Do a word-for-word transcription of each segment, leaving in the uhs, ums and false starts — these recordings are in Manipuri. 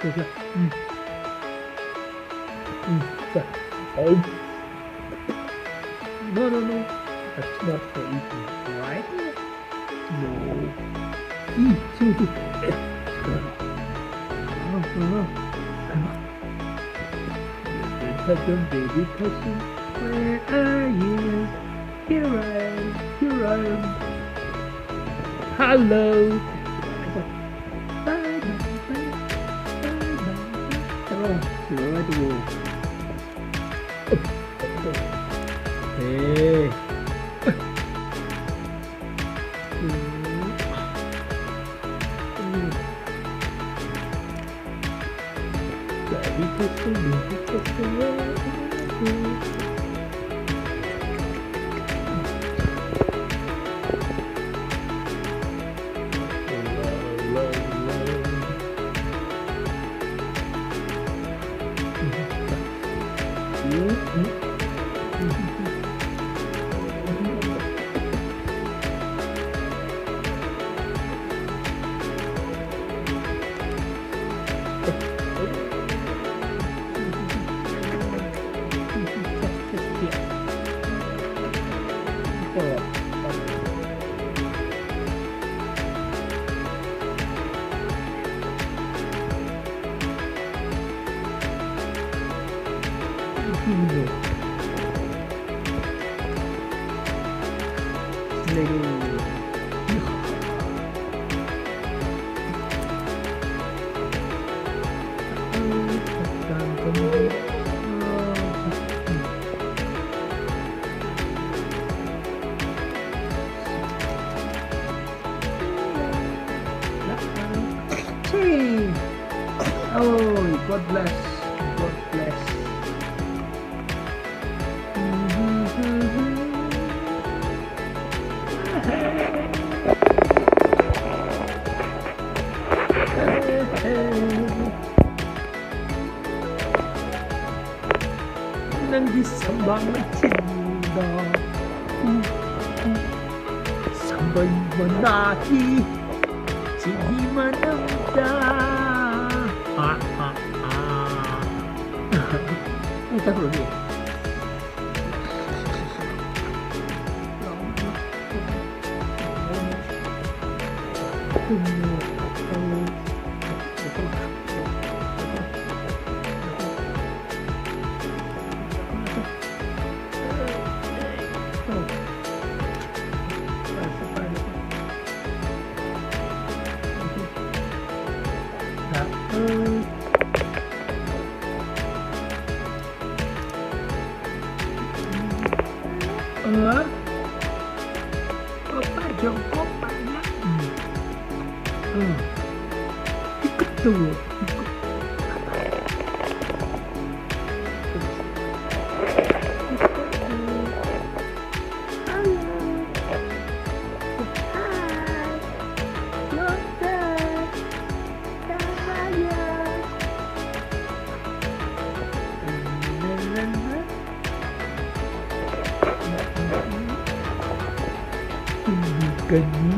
Mm. Mm. Oh. No, no, no. That's not for eating, right? No. Mm. Baby possum, baby possum, where are you? Here I am, here I am. Hello. Bye, bye, bye, bye, bye, bye. Hello. Hello, hello. Hey. Hey! Oh, God bless. God bless. ꯅꯪꯒꯤ ꯁꯝꯕꯥꯡ ꯂꯩꯊꯤꯟꯗ ꯁꯝꯕ꯭ꯔꯩ ꯃꯅꯥꯒꯤ ꯆꯤꯅꯤ ꯃꯅꯝꯗ꯫ ꯑꯥ, ꯆꯠꯈ꯭ꯔꯣꯅꯦ꯫ Ơ. Ơ, pa jong ko pa na. Hmm. Hmm. Ikut tu. Hello. Hi. Look there. Cahaya. Tunjukkan ni.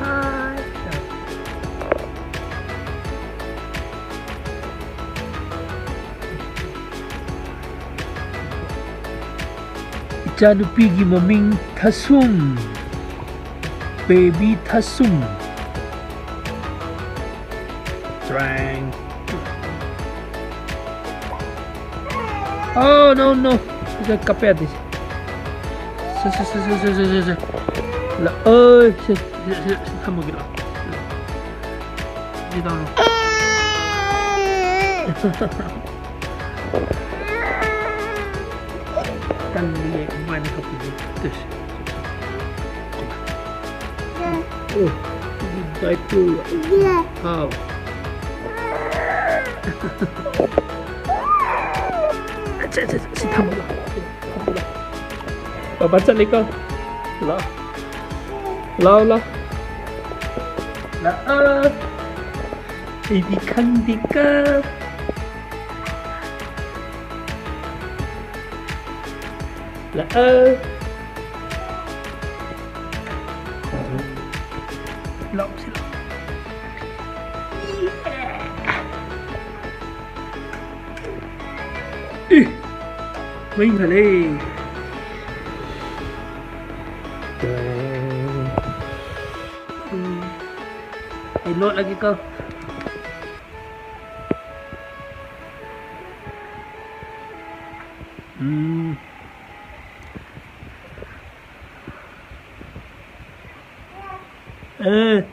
Hai. ꯏꯆꯥꯅꯨꯄꯤꯒꯤ ꯃꯃꯤꯡ ꯊꯁꯨꯝ꯫ Baby ꯊꯁꯨꯝ꯫ ꯇ꯭ꯔꯦꯡ꯫ Oh, no, no. ꯁꯤꯗ ꯀꯞꯄ ꯌꯥꯗꯦ, ꯁꯤ꯫ ꯁꯦ, ꯁꯦ, ꯁꯦ꯫ ꯂꯥꯛ-, ꯑꯣꯏ, ꯁꯦ, ꯁꯦ, ꯁꯦ, ꯁꯦ ꯊꯝꯃꯒꯦ, ꯂꯥꯛꯑꯣ꯫ ꯁꯤ ꯇꯧꯔꯣ꯫ ꯇꯜꯂꯤꯌꯦ, ꯀꯃꯥꯏꯅ ꯀꯞꯄꯤꯅꯣ? ꯇꯨꯁ꯫ ꯑꯣ, ꯁꯤꯗꯤ diaper꯫ ꯍꯥꯎ꯫ ꯑꯠꯆꯥ, ꯑꯠꯆꯥ, ꯑꯠꯆꯥ, ꯁꯤ ꯊꯝꯃꯨ ꯂꯥꯎ꯫ ꯊꯝꯃꯨ ꯂꯥꯎ꯫ ꯕꯕꯥ ꯆꯠꯂꯤꯀꯣ꯫ ꯂꯥꯎ꯫ ꯂꯥꯎ, ꯂꯥꯎ꯫ ꯂꯥꯛꯑꯣ꯫ ꯑꯩꯗꯤ ꯈꯪꯗꯦꯀꯣ꯫ ꯂꯥꯛꯑꯣ꯫ ꯂꯥꯛꯑꯣ, ꯁꯤ ꯂꯥꯛꯑꯣ꯫ ꯏ! ꯃꯩ ꯍꯜꯂꯦ꯫ ꯎꯝ꯫ ꯑꯩ ꯂꯣꯠꯂꯒꯦꯀꯣ꯫ ꯎꯝ꯫ ꯑꯦ꯫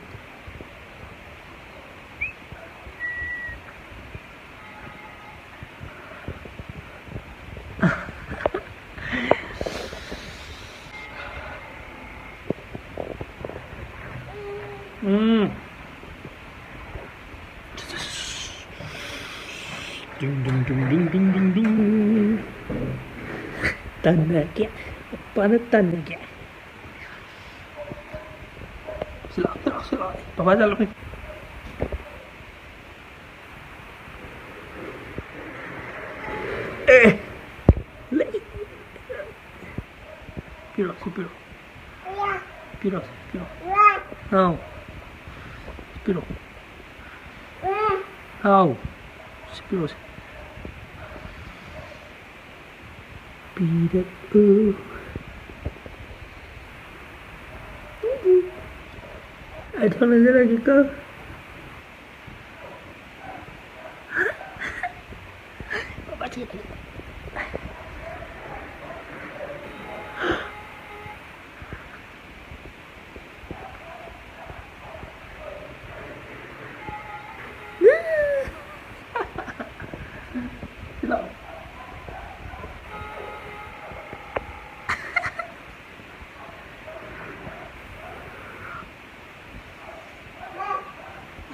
ꯎꯝ꯫ ꯇꯤꯡ, ꯇꯤꯡ, ꯇꯤꯡ, ꯇꯤꯡ, ꯇꯤꯡ, ꯇꯤꯡ, ꯇꯤꯡ꯫ ꯇꯟꯅꯒꯦ꯫ ꯄꯥꯅ ꯇꯟꯅꯒꯦ꯫ ꯁꯤ ꯂꯥꯛꯑꯣ, ꯁꯤ ꯂꯥꯛꯑꯣ, ꯁꯤ ꯂꯥꯛꯑꯣ꯫ ꯄꯄꯥ ꯆꯠꯂꯣ꯫ ꯑꯦ꯫ ꯂꯩ꯫ ꯄꯤꯔꯣ, ꯁꯤ ꯄꯤꯔꯣ꯫ ꯄꯤꯔꯣ, ꯁꯤ ꯄꯤꯔꯣ꯫ ꯑꯥꯎ꯫ ꯄꯤꯔꯣ꯫ ꯑꯥꯎ꯫ ꯁꯤ ꯄꯤꯔꯣ, ꯁꯤ꯫ ꯄꯤꯔꯛꯎ꯫ ꯑꯩ ꯊꯣꯡ ꯂꯣꯟꯖꯔꯒꯦꯀꯣ꯫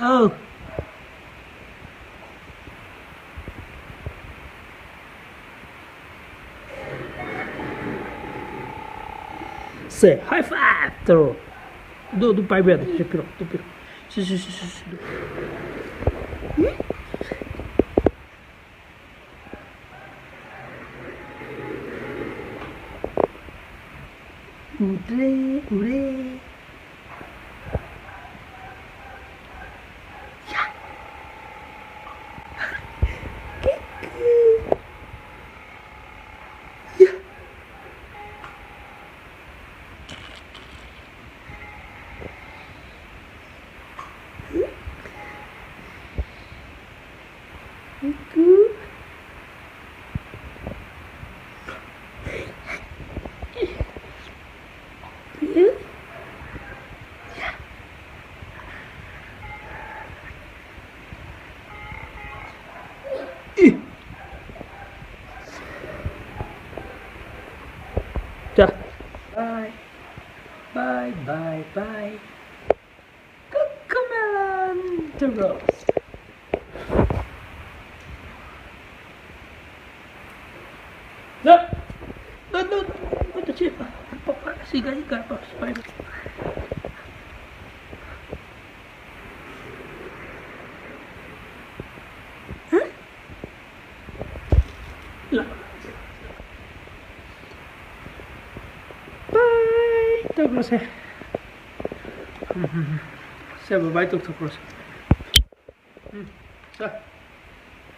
ꯑꯧ꯫ ꯁꯦ, high five ꯇꯧꯔꯣ꯫ ꯑꯗꯨ, ꯑꯗꯨ ꯄꯥꯏꯕ ꯌꯥꯗꯦ꯫ ꯁꯤ ꯄꯤꯔꯣ, ꯑꯗꯨ ꯄꯤꯔꯣ꯫ ꯁꯤ, ꯁꯤ, ꯁꯤ, ꯁꯤ, ꯁꯤ꯫ ꯎꯗ꯭ꯔꯦ, ꯎꯔꯦ꯫ ꯌꯥ꯫ ꯀꯤꯀꯤ꯫ ꯇꯧꯔꯣ꯫ ꯅ, ꯅ, ꯅ, ꯅ, ꯁꯤ, ꯁꯤ ꯒꯥꯔꯤ ꯀꯥꯔ ꯄꯥꯛ ꯄꯥꯏꯕ꯫ ꯂꯥꯛ꯫ ꯕꯥꯏ ꯇꯧꯈ꯭ꯔꯣꯁꯦ꯫ ꯎꯝ, ꯎꯝ, ꯎꯝ꯫ ꯁꯦ, ꯕꯥꯏ ꯕꯥꯏ ꯇꯧꯊꯣꯛꯈ꯭ꯔꯣꯁꯦ꯫ ꯎꯝ, ꯁꯦ꯫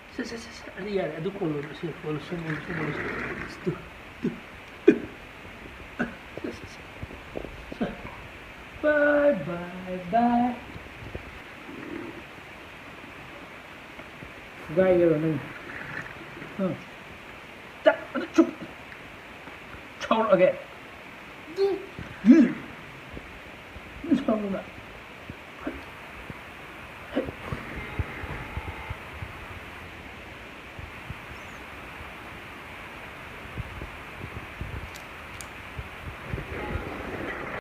ꯁꯦ, ꯁꯦ, ꯁꯦ, ꯁꯦ꯫ ꯑꯗꯨ ꯌꯥꯔꯦ, ꯑꯗꯨ ꯀꯣꯜꯂꯣ, ꯁꯤ ꯀꯣꯜꯂꯣ, ꯁꯤ ꯀꯣꯜꯂꯣ, ꯁꯤ ꯀꯣꯜꯂꯣ, ꯁꯤ꯫ Two, two. ꯁꯦ, ꯁꯦ, ꯁꯦ꯫ ꯁꯦ꯫ ꯕꯥꯏ, ꯕꯥꯏ, ꯕꯥꯏ꯫ ꯐꯨꯒꯥꯏꯒꯦꯔꯣ ꯅꯪ? ꯎꯝ꯫ ꯇ-, ꯑꯗꯨ ꯆꯨꯞ꯫ ꯁꯥꯎꯔꯛꯑꯒꯦ꯫ ꯎꯝ꯫ ꯎꯝ꯫ ꯁꯥꯎꯔꯛꯑꯒꯦ꯫